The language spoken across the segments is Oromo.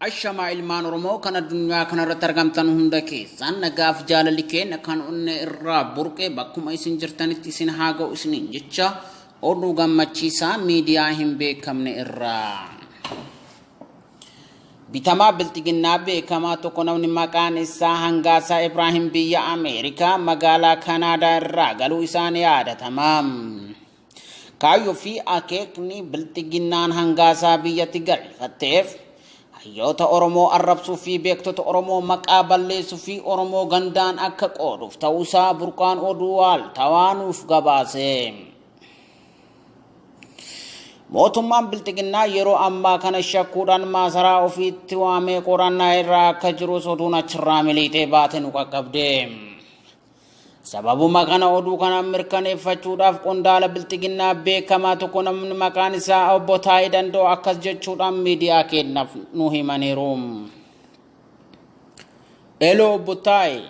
Ashamaa ilmaan Oromoo kan addunyaa kanarratti argamtan hunda keessan nagaaf jaalalli keenya kan onnee irraa burqe bakkuma isin jirtanitti isin haa ga'u isiniin jecha oduu gammachiisaa miidiyaa hin beekamne irraa. Bitamaa Bilxiginnaa beekamaa tokko namni maqaan isaa Hangaasaa Ibraahim biyya Ameerikaa magaalaa Kanaadaa irraa galuu isaa ni yaadatama. Kaayyoo fi akeekni Bilxiginnaan Hangaasaa biyyatti galfatteef hayyoota Oromoo arrabsuu fi beektota Oromoo maqaa balleessuu fi Oromoo gandaan akka qooduuf ta'uusaa burqaan oduu waaltawaa nuuf gabaase. Mootummaan Bilxiginnaa yeroo ammaa kana shakkuudhaan maasaraa ofiitti waamee qorannaa irraa akka jirus oduun achirraa miliixee baate nu qaqqabde. Sababuma kana oduu kana mirkaneeffachuudhaaf qondaala Bilxiginnaa beekamaa tokko namni maqaan isaa obbo Taayee Danda'u akkas jechuudhaan miidiyaa keenyaaf nu himaniiru. Eloo obbo Taayee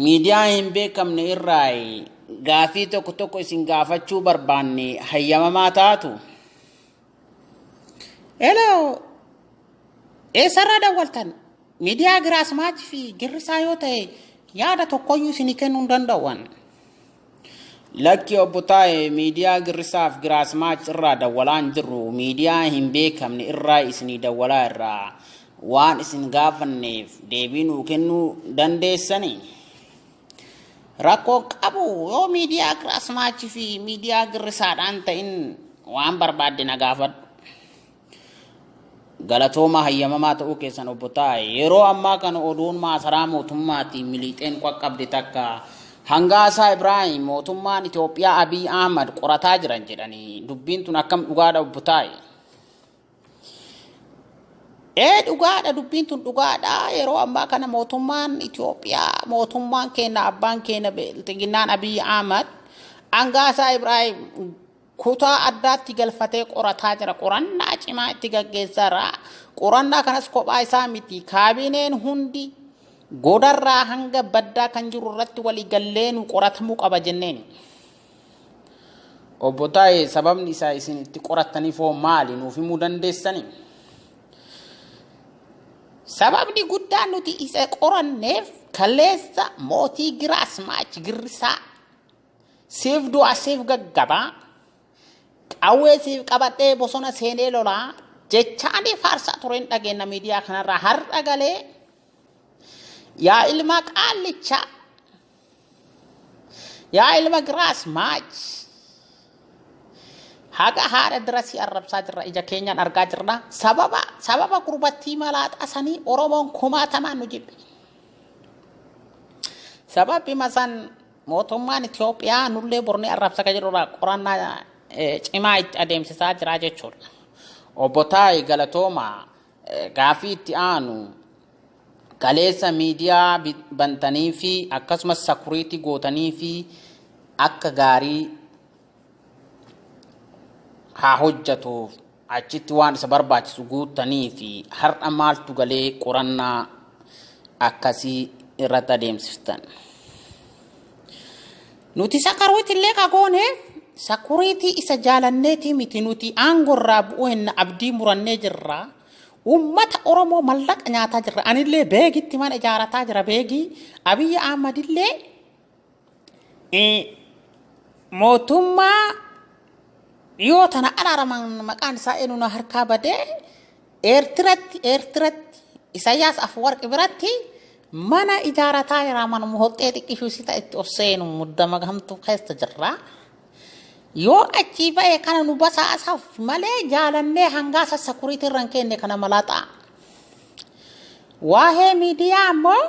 miidiyaa hin beekamne irraa gaafii tokko tokko isin gaafachuu barbaanne hayyamamaa taatu. Hello, eessarraa dawwaltan? Miidiyaa Giraasmaach fi Girrisaa yoo ta'e yaada tokkoyyuu isinii kennuu hin danda'u. Lakki obbo Taayee miidiyaa Girrisaaf Giraasmaach irraa dawwalaa hin jirru miidiyaa hin beekamne irraa isinii dawwalaa irraa waan isin gaafanneef deebii nuu kennuu dandeessanii? Rakkoo qabu yoo miidiyaa Giraasmaach fi miidiyaa Girrisaadhaan ta'in waan barbaadde na gaafadhu. Galatooma hayyamamaa ta'uu keessan obbo Taayee yeroo ammaa kana oduun maasaraa mootummaatiin miliixeen qaqqabde takka Hangaasaa Ibraahim mootummaan Itoophiyaa Abiy Ahmad qorataa jiran jedhanii dubbiin tun akkam dhugaadha obbo Taayee? Ee dhugaadha dubbiin tun dhugaadha yeroo ammaa kana mootummaan Itoophiyaa mootummaan keenya abbaan keenya Bilxiginnaan Abiy Ahmad Hangaasaa Ibraahim kutaa addaatti galfatee qorataa jira. Qorannaa cimaa itti gaggeessaa jira. Qorannaa kanas kophaa isaa miti. Kaabineen hundi godarraa hanga baddaa kan jiru irratti walii gallee nu qoratamuu qaba jenneen. Obbo Taayee sababni isaa isin itti qorattaniif hoo maali nuuf himuu dandeessanii? Sababni guddaan nuti isa qoranneef kaleessa mootii Giraasmaach Girrisaa siif du'a siif gaggabaa qawwee siif qabadhee bosona seenee lolaa jechaanii faarsaa tureen dhageenya miidiyaa kanarraa har'a galee yaa ilma qaallichaa yaa ilma Giraasmaach haga haadha dirasii arrabsaa jirra ija keenyaan argaa jirra sababa sababa gurbattii malaaxaa sanii Oromoon kumaatamaan nu jibbe sababbi masan mootummaan Itoophiyaa nullee bornee arrabsa kan jedhurraa qorannaa cimaa itti adeemsisaa jira jechuudha. Obbo Taayee Galatooma gaafii itti aanu kaleessa miidiyaa bantanii fi akkasumas sakuriitii gootanii fi akka gaarii haa hojjatuuf achitti waan isa barbaachisu guuttanii fi har'a maaltu galee qorannaa akkasii irratti adeemsiftan. Nuti sakaruuti illee ka gooneef sakuriitii isa jaalanneetii miti nuti aangorraa bu'uu hin abdii murannee jirra. Uummata Oromoo mallaqa nyaataa jirra. Anillee beegitti mana ijaarataa jira beegii. Abiyyi Ahmadillee mootummaa dhiyoo tana araaraman maqaan isaa eenyu na harkaa badee Eertiratti Eertiratti Isayyaas Afwarqi biratti mana ijaarataa jira manuma hoxxee xiqqishuu sita itti of seenu muddama hamtuu keessa jirra. Yoo achii ba'e kana nu basaasaaf malee jaalannee hangaa sassakuriitii irra hin kenne kana malaaxaa. Waa'ee miidiyaa ammoo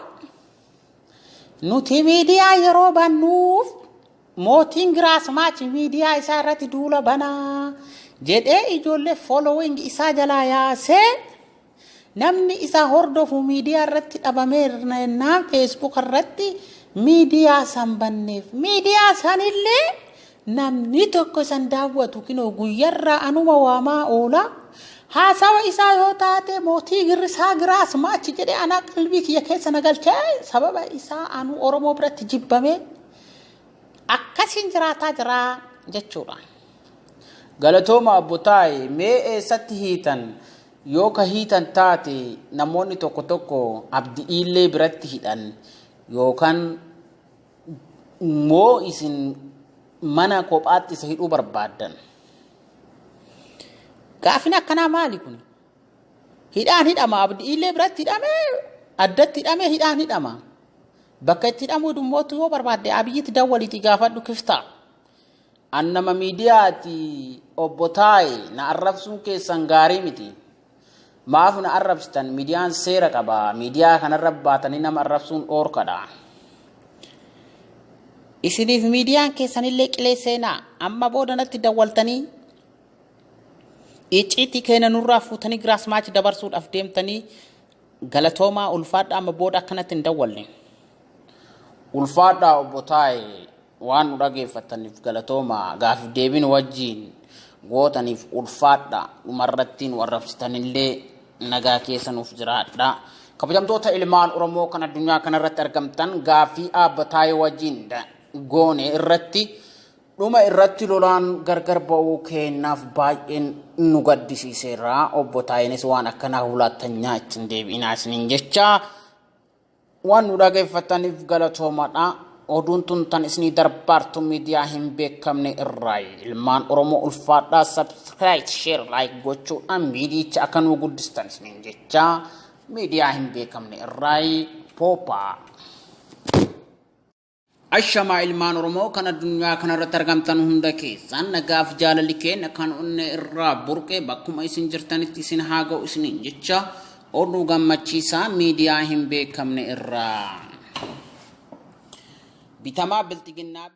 nuti miidiyaa yeroo bannuuf mootiin Giraasmaach miidiyaa isaa irratti duula banaa jedhee ijoollee following isaa jalaa yaasee namni isa hordofu miidiyaa irratti dhabameera Facebook irratti miidiyaa san banneef miidiyaa sanillee namni tokko isan daawwatu kinoo guyyarraa anuma waamaa oola haasawa isaa yoo taate mootii girrisaa Giraasmaach jedhee anaa qalbii kiyya keessa na galchee sababa isaa anuu Oromoo biratti jibbamee akkasiin jiraataa jira jechuudha. Galatooma obbo Taayee mee eessatti hiitan? Yoo ka hiitan taate namoonni tokko tokko Abdi Iillee biratti hidhan yookaan moo isin mana kophaatti isa hidhuu barbaaddan? Gaafin akkanaa maali kun? Hidhaan hidhama Abdi Iillee biratti hidhamee addatti hidhamee hidhaan hidhama. Bakka itti hidhamuu dummootu yoo barbaadde Abiyyitti dawwaliitii gaafadhu kiftaa. An nama miidiyaati obbo Taaye na arrabsuun keessan gaarii miti. Maaf na arrabsitan miidiyaan seera qaba. Miidiyaa kanarra baatanii nama arrabsuun dhoorkadha. Isiniif miidiyaan keessanillee qilee seenaa amma booda natti dawwaltanii icciitii keenya nurraa fuutanii giraasmaachi dabarsuudhaaf deemtanii galatoomaa ulfaadhaa amma booda akkanatti hin dawwalle. Ulfaadhaa obbo Taaye waan nu dhageeffattaniif galatooma gaafiif deebii nu wajjiin gootaniif ulfaadha dhumarratti nu arrabsitanillee nagaa keessa nuuf jiraadha. Kabajamtoota ilmaan Oromoo kan addunyaa kanarratti argamtan gaafii Aabba Taayee wajjiin goone irratti dhuma irratti lolaan gargar ba'uu keenyaaf baay'een nu gaddisiiseera. Obbo Taayeenis waan akkanaa hulaattanyaa ittiin deebi'inaa isiniin jecha. Waan nu dhageeffataniif galatoomadha. Oduun tun tan isinii darbaartu miidiyaa hin beekamne irraayi. Ilmaan Oromoo ulfaadhaa subscribe, share, like gochuudhaan miidiyicha akka nuu guddistan isiniin jecha miidiyaa hin beekamne irraayi poopaa. Ashamaa ilmaan Oromoo kan addunyaa kanarratti argamtan hunda keessan nagaaf jaalalli keenya kan onnee irraa burqe bakkuma isin jirtanitti isin haa ga'u isiniin jecha oduu gammachiisaa miidiyaa hin beekamne irraa. Bitamaa bilxiginnaa.